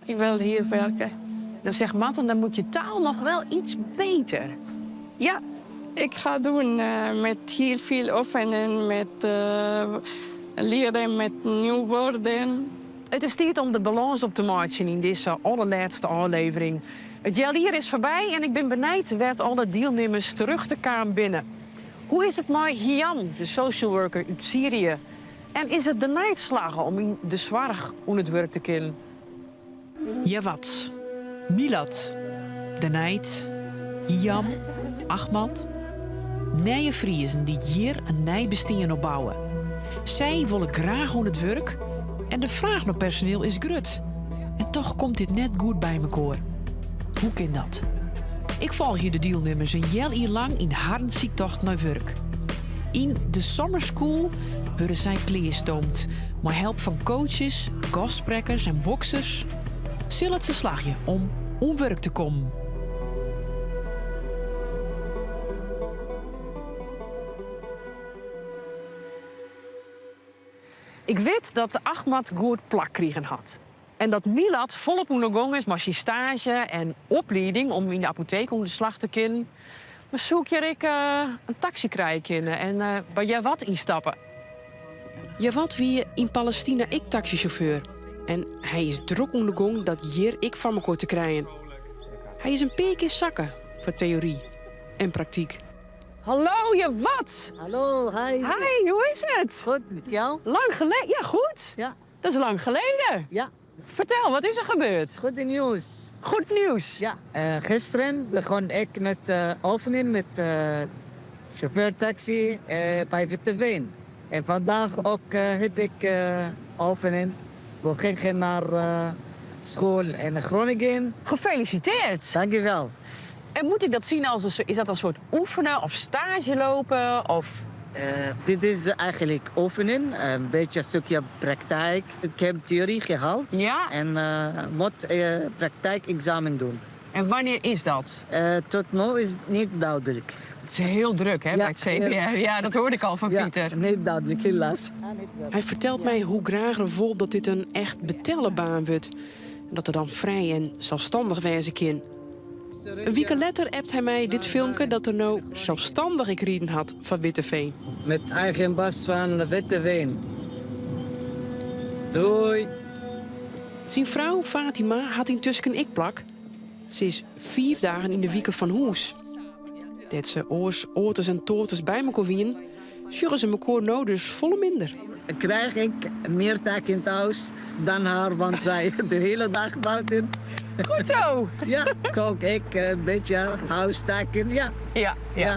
Ik wil hier werken. Dan zegt Martin, dan moet je taal nog wel iets beter. Ja, ik ga doen met heel veel oefenen, met leren met nieuwe woorden. It is tiid om de balâns op te meitsjen yn dizze allerlêste ôflevering. It healjier is foarby en ik bin benijd wêr't alle dielnimmers terjochte kaam binne. Hoe is it mei Hiam, de social worker út Syrië? En is it dêrnei slagge om yn de soarch oan it wurk te kinnen? Jawad, Milad, Dêrnei Hiam, Ahmad. Nije Friezen dy't hjir in nij bestean opbouwe. Sy wolle graach oan it wurk en de fraach nei personiel is grut. En toch komt dit net goed by mekoar. Hoe kin dat? Ik folgje de dielnimmers in healjier lang yn harren syktocht nei wurk. Yn de Summer School wurde sy klearstoomd mei help fan coaches, gastsprekkers en boksers. Sil it se slagje om oan wurk te kommen? Ik wit dat Ahmad goed plak krigen hat. En dat Milad folop oan 'e gong is mei syn staazje en oplieding om yn de apoteek oan de slach te kinnen. Mar soe ik hjir ek in taksy krije kinne en by Jawad ynstappe? Jawad wie yn Palestina ek taksysjauffeur en hy is drok oan de gong dat hjir ek foar mekoar te krijen. Hy is in pear kear sakke foar teory en praktyk. Hallo, Jawad! Hallo, hi. Hi, hoe is it? Goed, met jou? Lang geleden. Ja, goed. Ja. Dat is lang geleden. Ja. Vertel, wat is er gebeurd? Goed nieuws. Goed nieuws? Ja, gisteren begon ik met oefenen met chauffeur taxi bij Witteveen. En vandaag ook heb ik oefenen. We gingen naar school in Groningen. Gefeliciteerd. Dankjewel. En moet ik dat zien als een, is dat een soort oefenen of stage lopen? Of? Dit is eigenlijk oefenen, een beetje een stukje praktijk. Ik heb theorie gehaald en moet praktijkexamen doen. En wanneer is dat? Tot nu is het niet duidelijk. Het is heel druk hè, bij het CBR. Ja, dat hoorde ik al van Pieter. Niet duidelijk, helaas. Hy fertelt my hoe graach er wol dat dit in echt betelle baan wurdt. En dat er dan frij en selsstannich wêze kin. In wike letter appt hy my dit filmke dat er no selsstannich ek riden hat foar Witteveen. Met eigen bus van Witteveen. Doei! Syn frou Fatima hat yntusken ek plak. Se is 5 dagen yn de wike fan hûs. Dêr't se oars oates en toates by mekoar wienen, sjogge se mekoar no dus folle minder. Krijg ik meer taken thuis dan haar, want zij de hele dag buiten. Goed zo! Ja, kook ik een beetje huistaken, ja.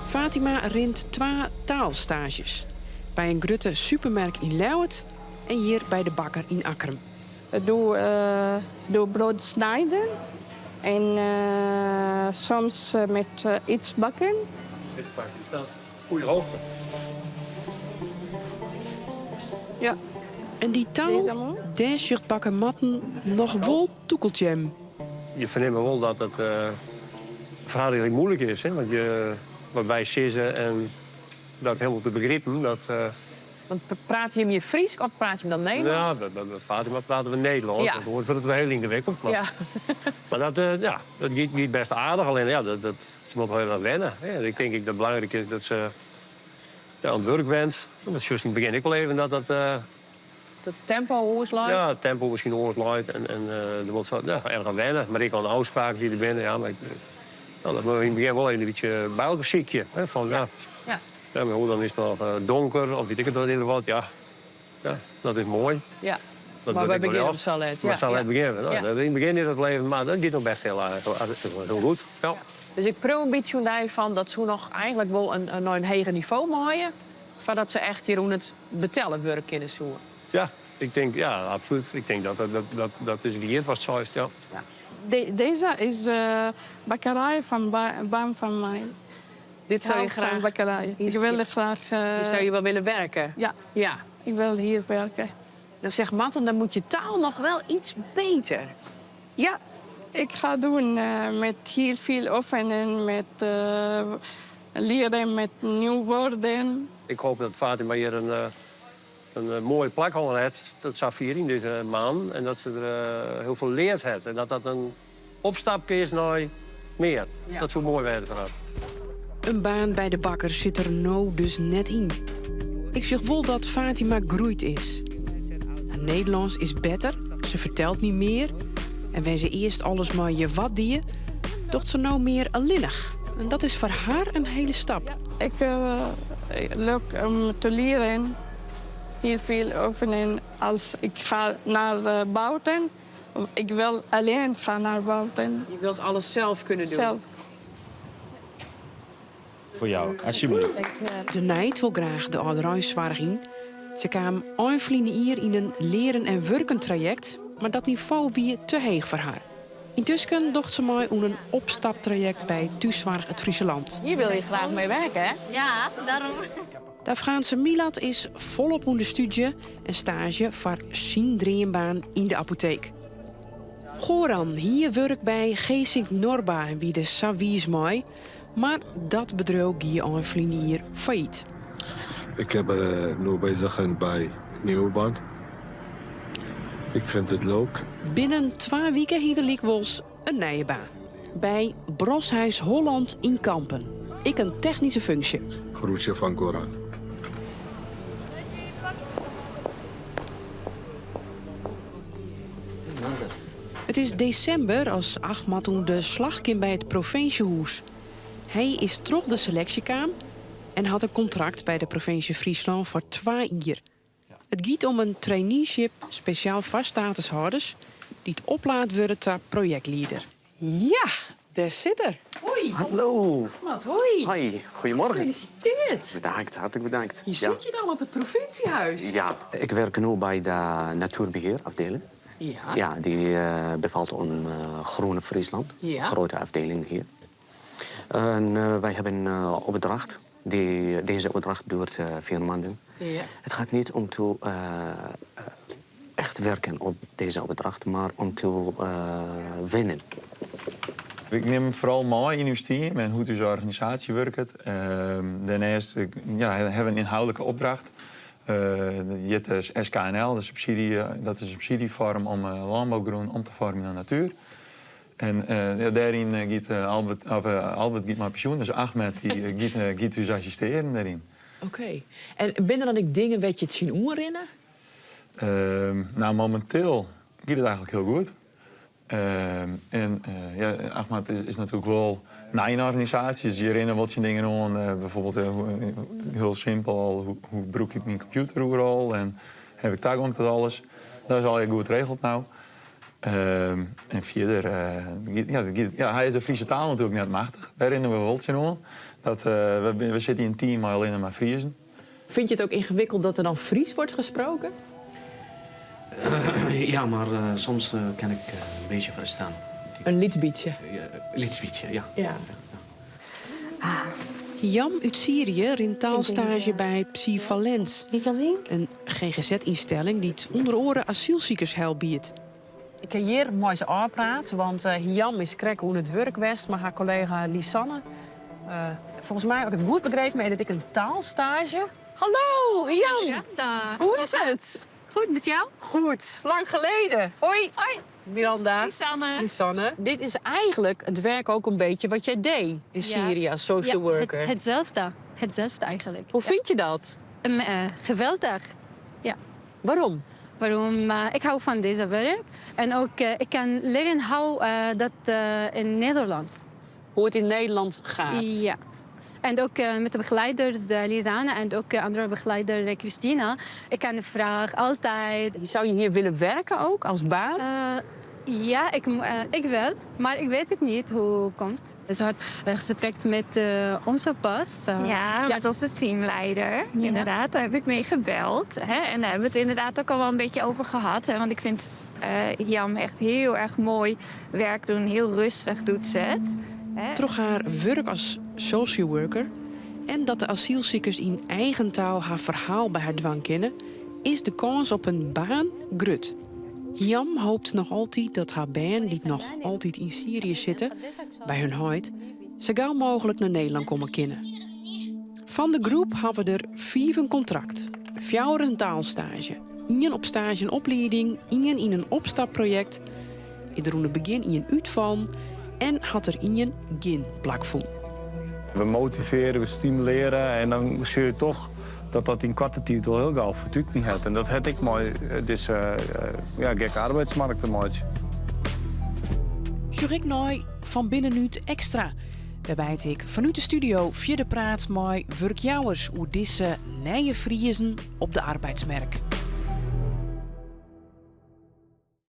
Fatima rint 2 taalstages. By in grutte supermerk yn Ljouwert en hjir by de bakker yn Akkrum. Doe brood snijden en soms met iets bakken. Iets bakken, dus dat is goede hoogte. Ja. En dy taal, dêr sjocht bakker Marten noch wol tûkelteammen. Je fernimme wol dat it ferhâldinglik muoilik is, hè? Want wat wy sizze en dat hielendal te begripen, dat Want praat jim hjir Frysk of praat jim dan Nederlânsk? Ja, by Fatima prate we Nederlânsk. Dat hoort wurdt it wol hiel yngewikkeld. Mar dat, ja, dat giet bêst aardich. Allinnich ja, se moat wol even wenne. Hè. Ik tink ek dat it belangryk is dat se, ja, oan it wurk went. Dat sjochst yn it begjin ek wol even dat dat Dat tempo oars leit? Ja, it tempo miskien oars leit en der moat sa, ja, erch oan wenne. Mar ek oan de ôfspraken dy't der binne. Ja, mar ik, no, dat moatte we yn it begjin wol even in bytsje by elkoar sykje. Hè, fan, ja. Ja, mar hoe dan is it noch donker of wit ik it wat. Ja, ja, dat is moai. Dat Mar wurdt wy ek wol begjinne rjocht. sa let. Mar sa let begjinne we. No, yn it begjin is dat wol even, mar dat giet noch bêst hiel aardich, hiel goed. Ja. Dus ik priuw in bytsje oan dy fan dat soe noch eigentlik wol nei in heger nivo meie, foardat se echt hjir oan it betelle wurk kinne soe. Ja, ik tink, ja, absolút. Ik tink dat dat, dat is wier watst seist, ja. Deze is de bakkerij van baan van mij. Dit zou je graag... Bakkerij. Ik wil graag... Je zou hier wel willen werken? Ja. Ik wil hier werken. Dan zegt Marten, dan moet je taal nog wel iets beter. Ja, ik ga doen met heel veel oefenen, met leren met nieuwe woorden. Ik hoop dat Fatima hier een in moai plak hân hat, dat safier yn dizze maand, en dat se der hiel folle leard hat. En dat dat in opstapke is nei mear. Dat soe moai wêze foar har. In baan by de bakker sit der no dus net yn. Ik sjoch wol dat Fatima groeid is. Har Nederlânsk is better, se fertelt my mear. En wêr se earst alles mei je wat die, docht se no mear allinnich. En dat is foar har in hiele stap. Ik leuk om te leren. Heel veel oefenen als ik ga naar buiten. Ik wil alleen gaan naar buiten. Je wilt alles zelf kunnen doen? Zelf. Voor jou, alsjeblieft. De Nijt wol graach de âldereinsoarch yn. Se kaam ein ferline jier yn in learen en wurken trajekt, mar dat nivo wie te heech foar har. Yntusken docht se mei oan in opstaptrajekt by Thússoarch Het Friese Land. Hier wil je graag mee werken, hè? Ja, daarom. De Afghaanse Milad is folop ûnder stúdzje en staazje foar syn dreambaan yn de apoteek. Goran hie wurk by Geesink Norba en wie der sa wiis mei, mar dat bedriuw gie ein ferline jier fallyt. Ik heb nu bezig by nieuwe baan. Ik vind het leuk. Binnen twa wiken hie er lykwols in nije baan. By Broshuis Holland yn Kampen. Ek in technyske funksje. Groetje fan Goran. It is desimber as Achmad oan de slach kin by it provinsjehûs. Hy is troch de seleksje kaam en hat in kontrakt by de provinsje Fryslân foar twa jier. It giet om in traineeship spesjaal foar statushâlders dy't oplaat wurde ta projektlieder. Ja, dêr sit er. Hoi. Hallo. Achmad, hoi. Hoi, goedemorgen. Gefeliciteerd. Bedankt, hartelijk bedankt. Hier Ja. zit je dan op het provinciehuis. Ja, ik werk nu bij de natuurbeheerafdeling. Ja. Ja, die bevalt om Groene Friesland. Ja. Grote afdeling hier. En wij hebben een opdracht. Die, deze opdracht duurt 4 maanden. Ja. Het gaat niet om te echt werken op deze opdracht, maar om te winnen. Ik nim foaral mei yn ús team en hoe't ús organisaasje wurket. Dêrneist ja, hawwe we in ynhâldlike opdracht. Hjit de SKNL, de subsydzje, dat is in subsydzjefoarm om lânbougrûn om te foarmjen nei natuer. En ja, dêryn giet Albert, of Albert giet mei pensjoen, dus Ahmed dy giet ús assistearjen dêryn. Oké. En binne der dan ek dingen wêr't je tsjinoan rinne? Nou, mominteel giet it eigentlik hiel goed. En ja, Ahmed is natuerlik wol nij yn de organisaasje, dus je rinne wol tsjin dingen oan. Bijvoorbeeld hiel simpel al, hoe brûk ik myn kompjûter oeral en haw ik tagong tot alles. Dat is allegear goed regeld no. En fierder, ja, ja, hy is de Fryske taal natuerlik net machtich. Dêr rinne we wol tsjinoan. Dat, we sitte yn in team mei allinne mar Friezen. Vind je het ook ingewikkeld dat er dan Fries wordt gesproken? Ja, maar soms kan ik een beetje verstaan. In lyts bytsje? Een lyts bytsje, ja. Ja. Jam út Syrië rint taalstaazje by Psyvalens. In GGZ-ynstelling dy't ûnder oare asylsikers help biedt. Ik ha hjir mei se ôfpraat, want Jam is krekt oan it wurk west mei har kollega Lisanne. Folgens my, as ik it goed begrepen ha, is dit ek in taalstaazje. Hallo, Jam. Miranda. Hoe is het? Goed, met jou? Goed, lang geleden. Hoi. Hoi. Miranda. Lisanne. Lisanne. Dit is eigenlijk het werk ook een beetje wat jij deed in Syrië als social Ja, worker. hetzelfde. Hetzelfde eigenlijk. Hoe vind je dat? Geweldig. Ja. Waarom? Waarom? Ik hou van deze werk. En ook ik kan leren hoe dat in Nederland. Hoe het in Nederland gaat. Ja. En ook met de begeleiders Lisanne en ook andere begeleider Christina. Ik kan vragen altijd. Zou je hier willen werken ook als baan? Ja, ik wel. Maar ik weet het niet hoe het komt. Ze had een gesprek met onze pas. Ja, met onze teamleider. Inderdaad, daar heb ik mee gebeld. Hè? En daar hebben we het inderdaad ook al wel een beetje over gehad. Hè? Want ik vind Jam echt heel erg mooi werk doen. Heel rustig doet ze het. Hè? Troch har wurk as social worker en dat de asylsikers yn eigen taal har ferhaal by har dwaan kinne, is de kâns op in baan grut. Jam hopet noch altyd dat har bern, dy't noch altyd yn Syrië sitte, by hun heit, sa gau mooglik nei Nederlân komme kinne. Fan de groep hawwe der 5 in kontrakt. Fjouwer in taalstaazje, ien op staazje en oplieding, ien yn in opstapprojekt. Is der oan it begjin ien útfallen en hat der ien gjin plak fûn. We motivearje, we stimulearje en dan sjogge je toch dat dat yn koarte tiid al hiel gau fertuten hat. En dat hat ek mei dizze ja, gekke arbeidsmarkt te meitsjen. Sjoch ek nei Fan Binnenút Ekstra, wêrby't ik fanút de studio fierder praat mei wurkjouwers oer dizze nije Friezen op de arbeidsmerk.